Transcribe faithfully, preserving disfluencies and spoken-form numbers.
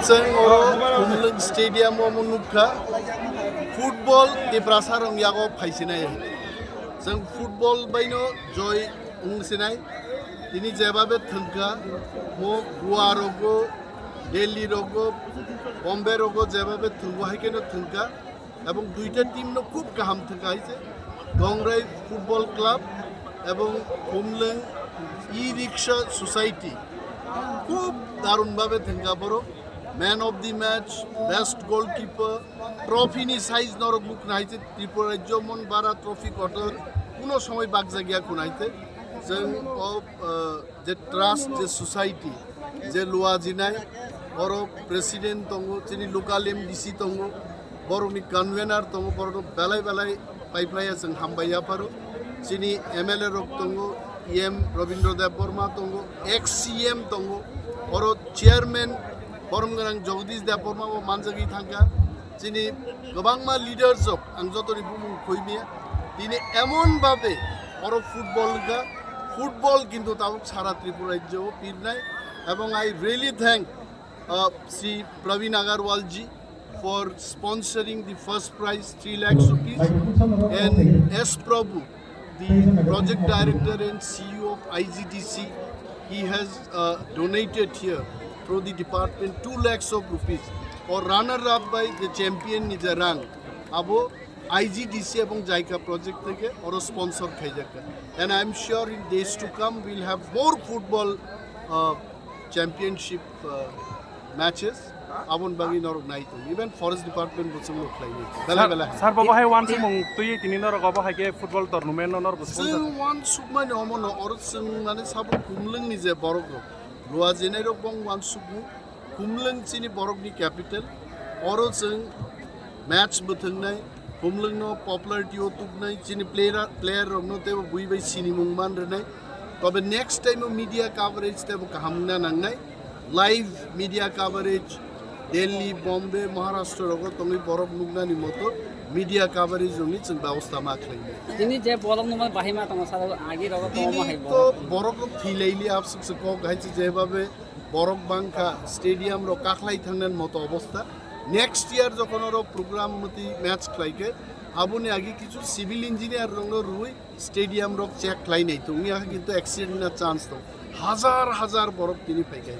Chwng oro Khumlwng Stadium o mwnukha football Tiprasa rong yago phaisinai. Chwng football baino joy wngsinai. Tini jebabe thwngkha, mo Goa rogo, Delhi rogo, Bombay rogo jebabe thwngbo haikeno thwngkha. Ebong duita team no khub kaham thwngkha hai se Dongrai Football Club ebong Khumlwng E-Rickshaw Society khub darun babe thwngkha borok. Man of the match, best goalkeeper, trophy ni size norok nukna hai se Tripura rajyo mon bara trophy kotor kuno somoi bakjagya khuna hai se chwng o, uh, je trust, je society, je luajinai, oro president tongo, chini local M D C tongo, borokni convener tongo, borok belai belai paiplaiya chwng hambai yapharo. Chini M L A rok tongo, E M Rabindra Debbarma tongo, ex C M tongo, oro chairman borom gwnang Jagadish Debbarma bo manjagwi thangkha. Chini kwbangma leaders rok ang jotoni bumung khoimiya. Tini emon babe oro football wngkha, football kintu tabuk sara Tripura rajyo o pirnai. Ebong I really thank, uh, Shri Praveen Agarwal ji for sponsoring the first prize three lakhs rupees and S Prabhu, the project director and C E O of I G D C, he has, uh, donated here through the department two lakhs of rupees. Or runner up by the champion ni je rang abo I G D C ebong JICA project theke oro sponsor khaijakha. And I am sure in days to come we will have more football, uh, championship, uh, matches. Abon bagwi norok nai tong. Even forest department bo chwngno khlai nai. Belai belai. Sir, bo bahai wansukmung twi tini norok obo hai khe football tournament no norok sponsor. Chwng wansukmani omono oro chwng mane sabo Khumlwng ni je borok rok. Luajinai rok bong wansukmung. Khumlwng chini borokni capital, oro chwng match mwthwngnai, Khumlwngno popularity o tubnai, chini player, player rokno teibo bui bai sinimung man rwnai. Tobe next time o media coverage teibo kaham wngna nangnai, live media coverage, Delhi, Bombay, Maharashtra rogo tongwi borok nuknani moto media coverage rokni chwng byabosta ma khlainai. Tini je borok nukmani bahai ma tongo, salo agi rogo kwbangma hai to borok. Borok rok thwilaili absuk se kok hai se jebabe borok bangkha, stadium rok kakhlai thangnani moto obostha. Next year jokhon oro program mati match khlai khe, aboni agi kichu civil engineer rokno rwui stadium rok check khlai nai tongya, kintu accident na chance tong. Hajar hajar borok tini phai khe.